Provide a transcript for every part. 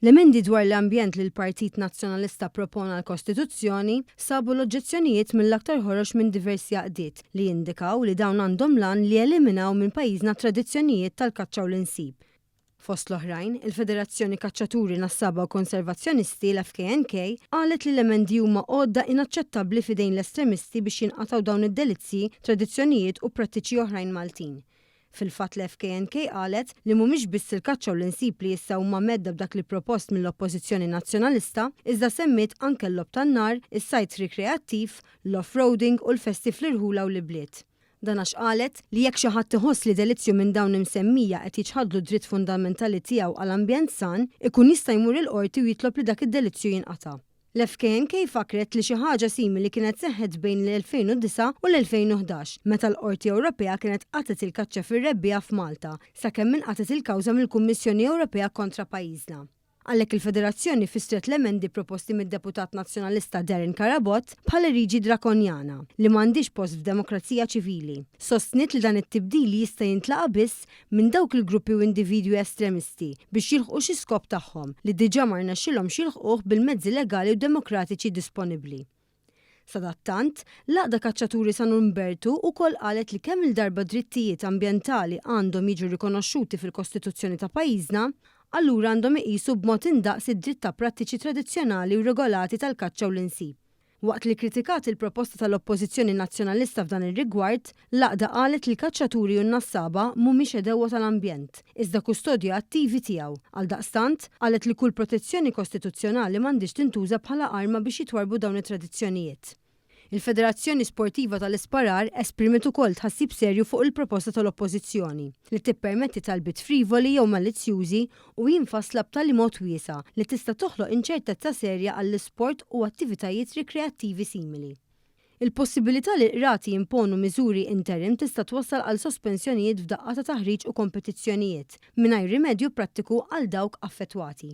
L-emendi dwar l-ambjent li l-Partit Nazzjonalista ppropona għall-Kostituzzjoni sabu l-oġġezzjonijiet mill-aktar ħorox minn diversi għaqdiet li jindikaw li dawn għandhom l-għan li jeliminaw minn pajjiżna t-tradizzjonijiet tal-kaċċa u l-insib. Fost l-oħrajn, il-Federazzjoni Kaċċaturi Nassaba u Konservazzjonisti, l-FKNK, qalet li l-emendi huma għodda inaċċettabbli f'idejn l-estremisti biex jinqatgħu dawn id-delizzji, tradizzjonijiet u prattiċi oħrajn Maltin. Fil-fatt l-FKNK qalet li mhumiex biss il-kaċċa u l-insib li issa huma mhedda b'dak li propost mill-Oppożizzjoni Nazzjonalista, iżda semmiet anke l-logħob tan-nar, is-sajd rikreattiv, l-off-roading u l-festi fl-irħula u l-ibliet. Dan għax qalet li jekk xi ħadd iħoss li delizzju minn dawn imsemmija qed jiċħadlu d-dritt fundamentali tiegħu għal ambjent san, ikun jista' jmur il-Qorti u jitlob li dak id-delizzju jinqata'. L-FKNK fakkret li xi ħaġa simili kienet seħħet bejn l-2009 u l-2011 meta l-Qorti Ewropea kienet qatgħet il-kaċċa fir-rebbiegħa f'Malta sakemm inqatgħet il-kawża mill-Kummissjoni Ewropea kontra pajjiżna. Għalhekk il-Federazzjoni fissret l-emendi proposti mid-Deputat Nazzjonalista Darren Carabott bħala liġi drakonjana li m'għandhiex post f'demokrazija ċivili. Sostniet li dan it-tibdil jista' jintlaqa' biss minn dawk il-gruppi u individwi estremisti biex jilħqu xi skop tagħhom li diġà ma rnexxilhomx jilħquh bil-mezzi legali u demokratiċi disponibbli. Sadattant, l-Għaqda Kaċċaturi San Umbertu wkoll qalet li kemm-il darba drittijiet ambjentali għandhom jiġu rikonoxxuti fil-Kostituzzjoni ta' pajjiżna, allura għandhom iqisu b'mod indaqs id-dritt ta' prattiċi tradizzjonali u regolati tal-kaċċa u l-insib. Waqt li kkritikat il-proposta tal-Oppożizzjoni Nazzjonalista f'dan ir-rigward, l-għaqda qalet li l-kaċċaturi u n-nassaba mhumiex għedewwa tal-ambjent, iżda kustodja attivi tiegħu. Għaldaqstant, qalet li kull protezzjoni kostituzzjonali m'għandhiex tintuża bħala arma biex jitwarrbu dawn it-tradizzjonijiet. Il-Federazzjoni Sportiva tal-Isparar esprimiet ukoll tħassib serju fuq il-proposta tal-Oppożizzjoni li tippermetti talbiet frivoli jew malizzjużi u hi mfassla b'tali mod wiesgħa li tista' toħloq inċertezza serja għall-isport u attivitajiet rikreattivi simili. Il-possibilità li l-qrati jimponu miżuri interim tista' twassal għal sospensjonijiet f'daqqa ta' taħriġ u kompetizzjonijiet, mingħajr rimedju prattiku għal dawk affettwati.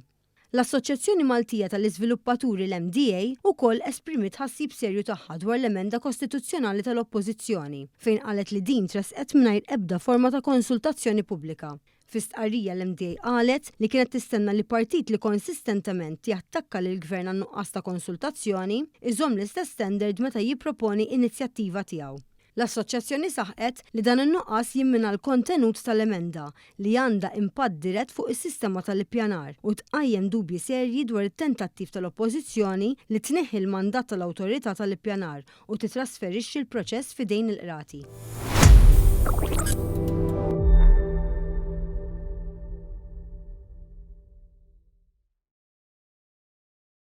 L-Assoċjazzjoni Maltija tal-Iżviluppaturi l-MDA ukoll esprimiet tħassib serju tagħha dwar l-emenda kostituzzjonali tal-Oppożizzjoni, fejn qalet li din tressqet mingħajr ebda forma ta' konsultazzjoni pubblika. Fi stqarrija l-MDA qalet li kienet tistenna li partit li konsistentement jattakka lill-Gvern għan-nuqqas ta' konsultazzjoni, iżomm l-istess standard meta jipproponi inizjattiva tiegħu. L-Assoċjazzjoni saħqet li dan in-nuqqas jimmina l-kontenut tal-emenda, li għandha impatt dirett fuq is-sistema tal-ippjanar u tqajjem dubji serji dwar it-tentattiv tal-Oppożizzjoni li tneħħi l-mandat tal-Awtorità tal-Ippjanar u titrasferixxi l-proċess f'idejn il-qrati.